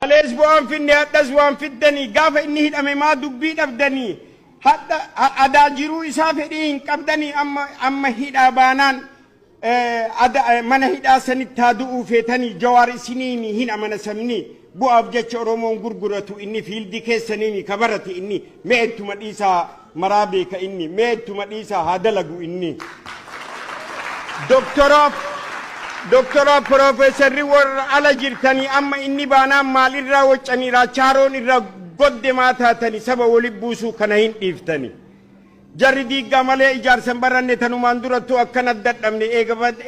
Kalees bu'aan finne hadhas waan fiddanii gaafa inni hidhame maa dubbii dhabdanii hadha adaa jiruu isaa fedhii hin qabdanii amma amma hidhaa baanaan ada mana hidhaa sanitti haa du'uu feetanii Jawaar isiniimi hin amana sabni bu'aaf jecha Oromoon gurguratu inni fiildii keessaniimi ka barate inni mee ittuma dhiisaa maraa beeka inni mee ittuma dhiisaa haa dalagu inni. Doktoraaf Doktoraaf Piroofeesarri warra ala jirtanii amma inni baanaan maalirraa waccanii raachaaroon irraa godde maa taatani saba wali buusuu kana hin dhiiftani. Jarri diiggaa malee ijaarsa hin baranne tanumaan durattuu akkana dadhabne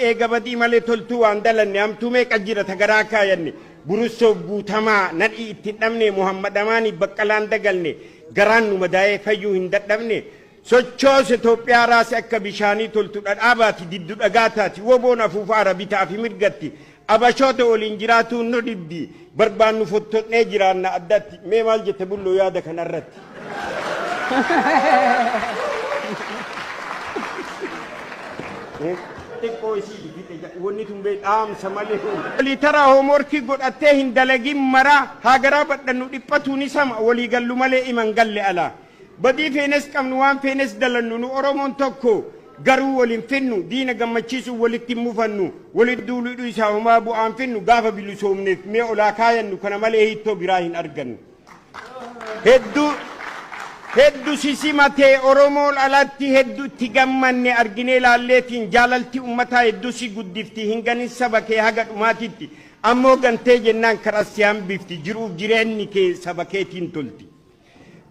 eega badii malee toltuu waan dalanne hamtuu meeqa jira ta garaa kaayanne burussoof guutamaa nadhii itti hin dhabne Muhammad Amaanii Baqqalaan dagalne garaan nu madaa'ee fayyuu hin dadhabne Sochoose Itoophiyaa raase akka bishaanii toltu dhadhaa baati diddu dhagaa taati woboon afuufaara bitaa fi mirgatti abashoota waliin jiraatuun nu dhibdi barbaannu fottodhnee jiraanna addatti mee maal jette bulloo yaada kanarratti. Xiqqoo isii fixe wanni tun bee dhaamsa malee. Walii taraa hoomworkii godhattee hin dalagin maraa haa garaa badhannu dhiphatuun isama walii gallu malee iman galle alaa. Badii feenes qabnu waan feenes dalannu nu Oromoon tokko garuu wal hin finnu diina gammachiisuuf walitti hin mufannu walitti duuluu dhiisaa homaa bu'aan finnu gaafa bilisoomneef mee olaa kaayannu kana malee hiittoo biraa hin argannu. Hedduu heddu si simatee Oromoon alatti heddu itti gammanne arginee laalleetiin jaalalti ummataa hedduu si guddifti hin ganin saba kee haga dhumaatitti ammoo gantee jennaan karas si hambifti jiruuf jireenni kee saba keetiin tolti.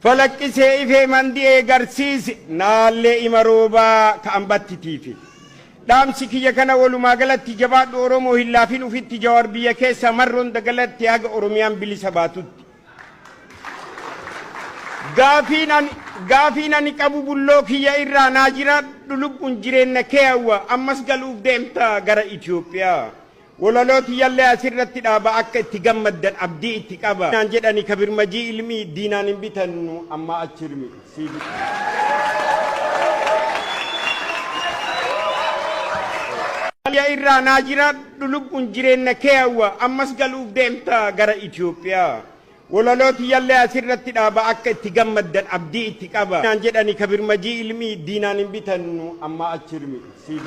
Falaqqisee ifee mandi'ee garsiise naallee ima roobaa ka ambattitiifi. Dhaamsi kiyya kana walumaa galatti jabaadhu Oromoo hin laafin ufitti Jawar biyya keessa marroon dagalatti haga Oromiyaan bilisa baatutti. Gaafiin ani gaafiin ani qabu bulloo kiyya irraa naa jiraadhu lubbuun jireenna kee hawwa ammas galuuf deemta gara Itoophiyaa. Walaloo tiyyallee asirratti dhaaba akka itti gammaddan abdii itti qaba. Naan jedhani ka birmajii ilmii diinaan hin bitannu ammaa achi hirmi. Siif. Biyya irraa naa jiraadhu lubbuun jireenna kee hawwa ammas galuuf deemta gara Itoophiyaa. Walaloo tiyyallee asirratti dhaaba akka itti gammaddan abdii itti qaba. Naan jedhani ka birmajii ilmii diinaan hin bitannu ammaa achi hirmi. Siif.